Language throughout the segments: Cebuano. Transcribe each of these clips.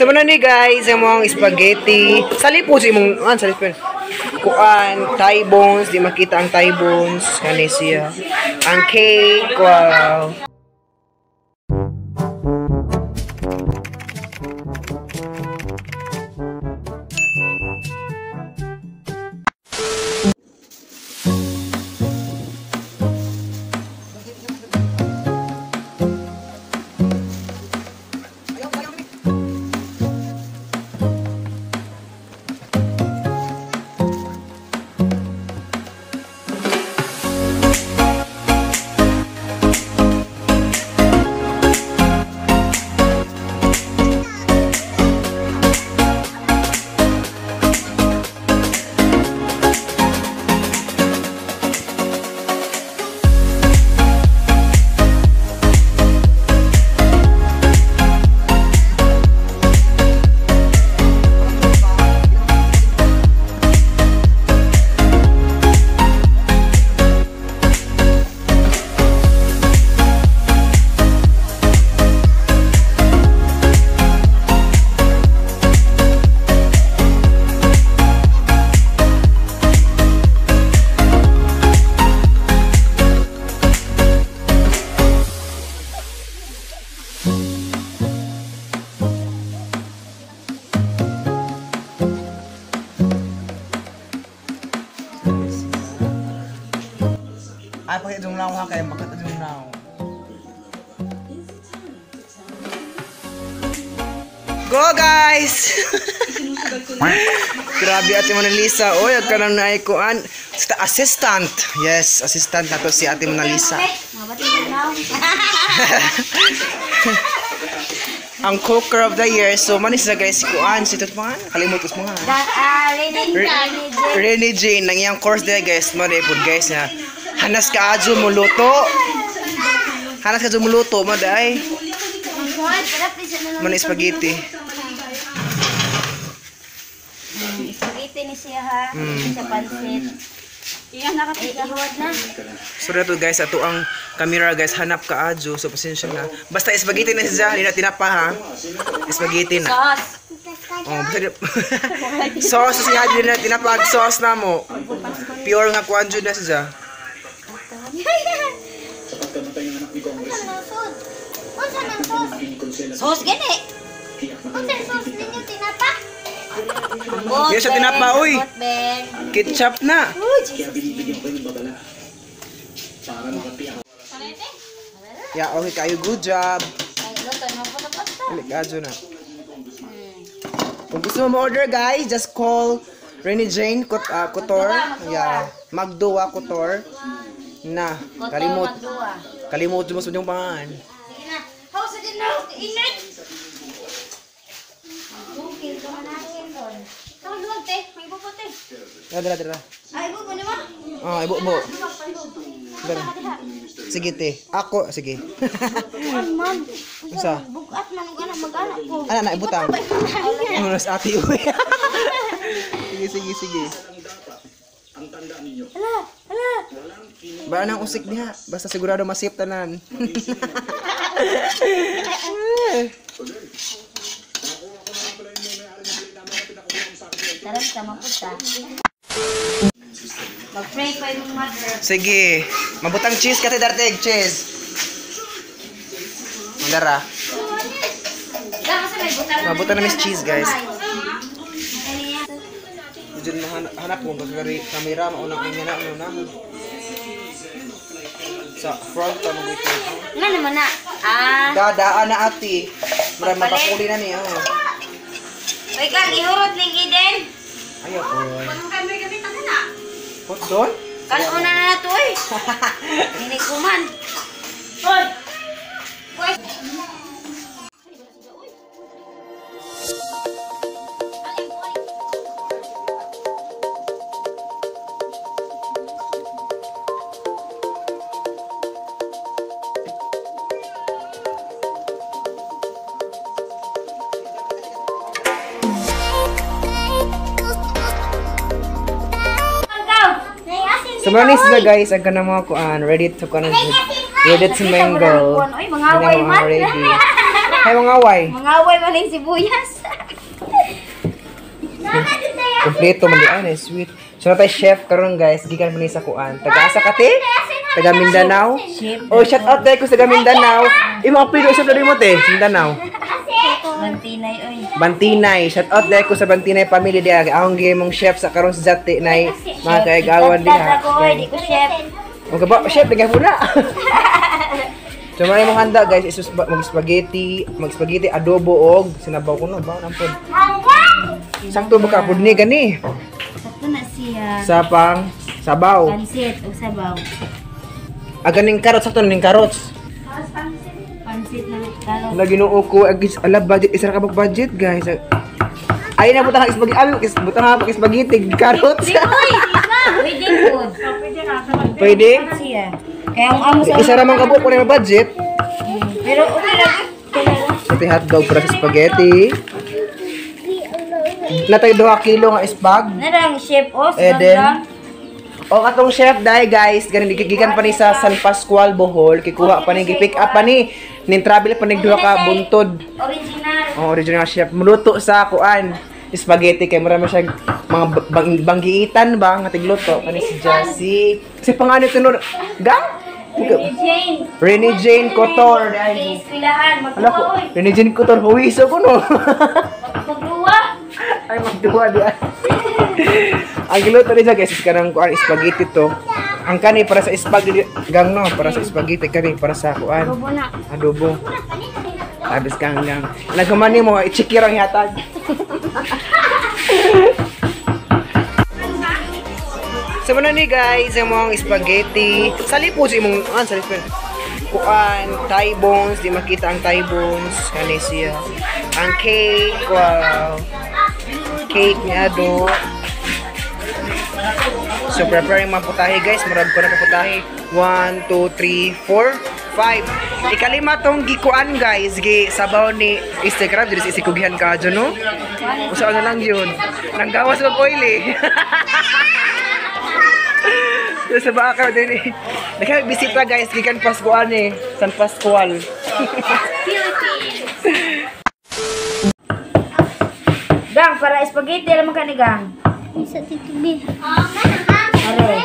So muna ni guys, ang mga spaghetti. Salipod sa imong an salipod. Kuan, thigh bones, di makita ang thigh bones. Kani siya. Ang cake, wow. Ay, pakita yung naw ha, kaya makita yung naw. Go guys! Grabe Ate Mona Lisa. Oy, agka nang naikuan. Assistant. Yes, assistant na to si Ate Mona Lisa. Ang cooker of the year. So, manis na guys, si kuan. Si Tutman. Kalimot ko mga. Rene Jane. Nang iyang course there guys. Muna po guys na. Hanas ka adyo mo luto. Hanas ka adyo mo luto, maday. Mana spaghetti. Spaghetti ni siya ha. Sa pansit. Iya nakatigawan na. Sorry to guys, ato ang camera guys, hanap ka adyo, so pasensya na. Basta spaghetti na siya, hindi na tinapa ha. Spaghetti na. Sauce. Oh, basta sauce siya, hindi na tinapa, sauce na mo. Pure nga kuan jud na siya. Sauce gani. Unsa sauce ninyo tinapa? Hindi siya tinapa, uy. Ketchup na. Yeah, okay kayo. Good job. Balik na. Kung gusto mo ma-order guys, just call Rene Jane Couture. Yeah, Magduwa Couture. Na, kalimot. Kalimot mo sa inyong pangan. Sige na. House din na. Init. Okay, kamanahin doon. Tawag luwag te, may bubo te. Dara, dara. Ay, bubo ni mo? Oh, ibubo. Dara. Sige te. Ako, sige. Man, Unsa? Bugat man ug ana mag-anak ko. Ana na ibutang. Ano nas ati uy. Sige, sige, sige. Hala, hala. Ba nang usik diha, basta sigurado masip tanan. Taran ka mapunta. Mag-pray pa yung mother. Sige, mabutang cheese ka te darteg, cheese. Mandara. Mabutang na miss cheese, guys. Diyan hanap ko kay camera maunang ang na ano na. Sa front ta mo gito. Nga naman na. Ah. Dadaan na ati. Mura mapakuli na niya. Oh. Oy kang ihurot ning Eden. Ayaw ko. Kami gamit ang na. Hot doon? Kaluna na na to eh. Hindi kuman. Hoy. Hoy. So manis na guys, ang kanang mga kuan, ready to kuan, ready to mingle. Oy, mga away man. Ready. Hay mga away. Mga away man yung sibuyas. Kompleto man di ay sweet. So natay chef karon guys, gikan man ni sa kuan. Taga asa ka te? Taga Mindanao. Oh, shout out dai ko sa taga Mindanao. Imo apelyido sa mo te, Mindanao. Bantinay oy. Bantinay. Shout out dai ko sa Bantinay family diha. Akong gihimong chef sa karon sa Zate nay mga kaagawan diha. Ako oy, di ko chef. Okay ba, chef lagi po na. So may mong handa guys, is mag-spaghetti, adobo og sinabaw ko no ba nampod. Sakto ba ka pud ni gani? Sakto na siya. Sa pang sabaw. Pansit og sabaw. Aganing carrots, sakto ning carrots. Pansit na carrots. Wala Ginoo ko, agis ala budget isa ra ka budget guys. Ay na butang spaghetti, butang ha spaghetti carrots. Pwede food. Pwede? Siya. Kaya ang amo sa Isa ra man ka buok wala budget. Pero okay lang. Pati hotdog para sa spaghetti. Natay 2 kilo nga spag. Narang chef os Eden. O katong chef dai guys, ganin gikan pa ni sa San Pascual Bohol, kikuha pa ni gi-pick up pa ni nin travel pa ni duha ka buntod. Original. Oh, original chef muluto sa kuan. Spaghetti kay mura man siya mga banggiitan ba nga tigluto kani si Jessie. Si pangano tunod gang? Rene Jane. Rene Jane Couture. Kay eskwelahan Ala ko, magduwa oy. Rene Jane Couture huwiso ko no. Magduwa. Ay magduwa di. Ang giluto ni siya guys is kanang kuan spaghetti to. Ang kani para sa spaghetti gang no, para sa spaghetti kani para sa kuan. Adobo na. Adobo. Tapos kang gang. Nagkamani mo itsikirang yatag. So muna ni guys, ang mga spaghetti. Sali po sa imong sali po. Kuan, thigh bones, di makita ang thigh bones. Kani siya. Ang cake, wow. Cake ni Ado. So preparing mga putahe guys, murag ko na kaputahe. 1, 2, 3, 4, 5. Ikalima tong gikuan guys, gi sabaw ni Instagram diri sa isikugihan ka adyo no. Usa na lang yun. Nanggawas og oil eh. Sa baka din eh. Nakabisita guys, gikan Pascual eh. San Pascual. Gang, para spaghetti alam mo ka ni gang. Sa titubi. Are.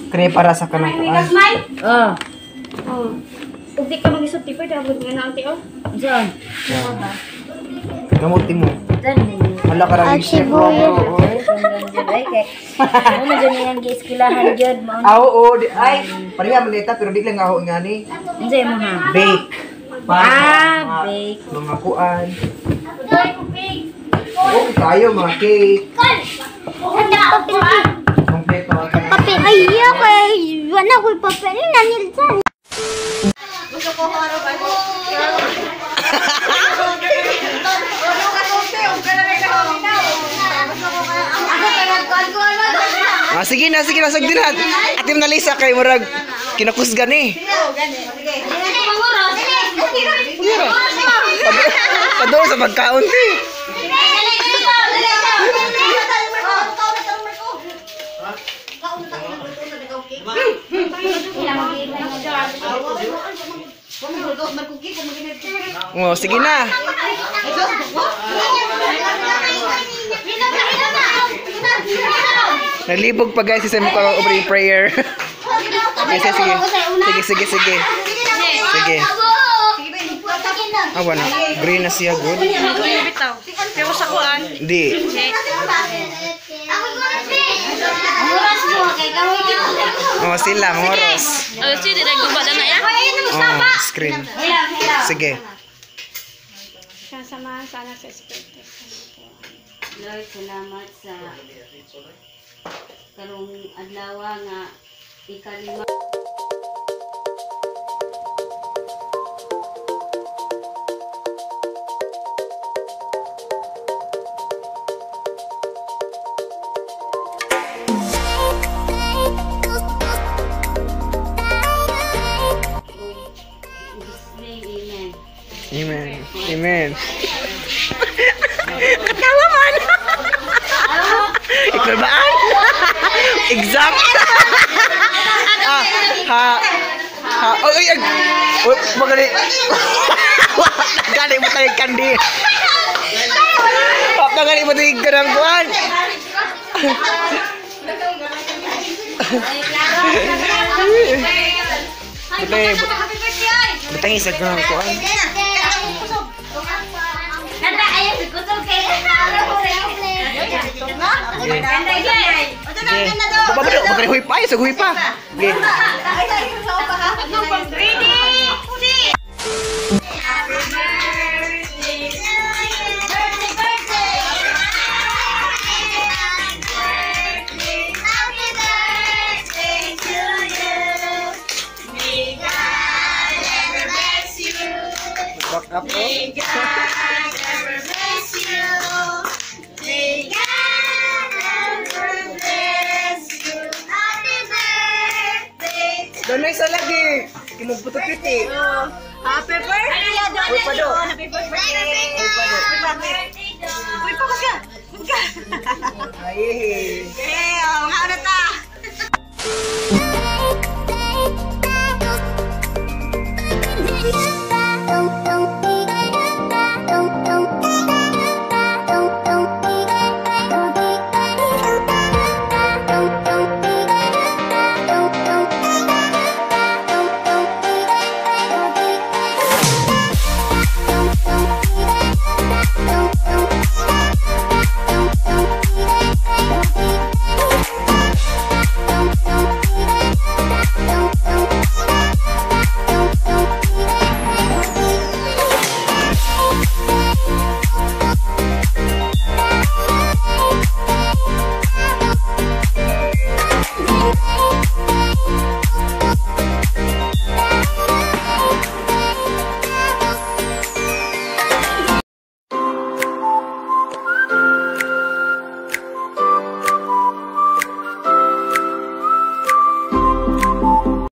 Kani para sa kanang kuan. Oh. Oh. Ug di ka mag-isot pwede abot nga na ante oh. Diyan. Gamot mo. Diyan. Hala ka ra chef bro. Oy. Ay kay. Ano dyan yung giiskilahan jud mao. Ah, oo, di ay pareha man nita pero di lang aho nga ni. Unsa imo ha? Bake. Para sa Ah, bake. Mga kuan. Oh, tayo mga cake. Kompleto ang Papel. Ay, okay. Wala ko'y papel. Nanilsan. Ah, sige na, sagdi na. Ate na Lisa kay murag kinakusgan eh. Padung sa pagkaon ti. Oh, sige na. Naglibog pa guys sa mukha ko opening prayer. Sige, sige. Sige, sige, sige. Sige. Ah, wala. Green na siya, good. Pero sa kuan. Di. Oh, sila, mga oras. Oh, si di nagguba na ya. Oh, screen. Sige. Sasamahan sana sa Espiritu Santo. Lord, salamat sa karong adlaw nga ikalima. Amen. Amen. Amen. Katawa man! Ikaw ba? Exam? Ah, ha, Ha, oy, oy, ay. Oy, magali. Gali mo tayo kandi. Papagali mo tayo kanang kuan. Butay, butay isa kanang kuan. Nanda, ayaw, kusog kay. Nanda, Okay. Babado, magali huy pa, sa huy pa. Okay. Ready? Happy birthday to you. Birthday, birthday. Happy birthday to you. May God ever bless you. Back up, oh. May God ever bless you. May God ever bless you. Happy birthday to Doon sa lagi. Kimugputot piti. Happy birthday! Uy, pa do. Happy birthday! Happy birthday! Uy, pa ka! Ay. Eh, oh, mga ano ta?